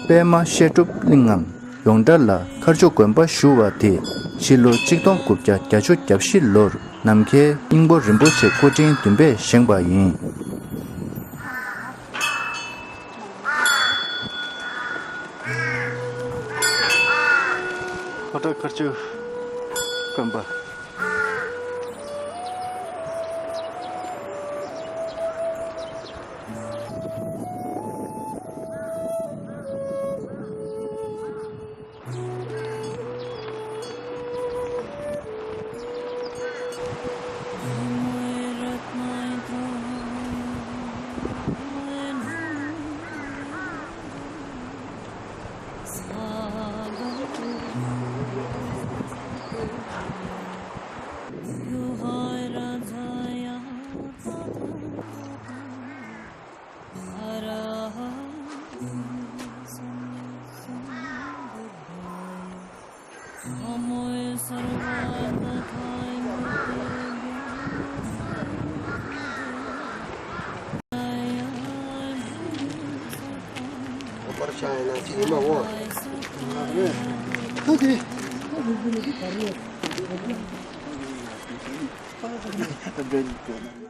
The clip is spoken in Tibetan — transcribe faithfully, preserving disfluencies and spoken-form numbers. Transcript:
པད་མ་བཤད་སྒྲུབ་གླིང་ངམ་ཡོངས་གྲགས་ལ་མཁར་ཆུ་དགོན་པ་ཞུ་བ་དེ་ཕྱི་ལོ་གཅིག་སྟོང་དགུ་བརྒྱ་བརྒྱད་ཅུ་གྱ་བཞི་ལོར་ནམ་མཁའི་སྙིང་པོ་རིན་པོ་ཆེ་སྐུ་ཕྲེང་བདུན་པས་བཞེངས་པ་ཡིན། ལྷོ་བྲག་མཁར་ཆུ་དགོན་པ། པར་ཤ་ཡིན་ན་ཅི་ཡིན་མ་འོ། ཁ་དེ།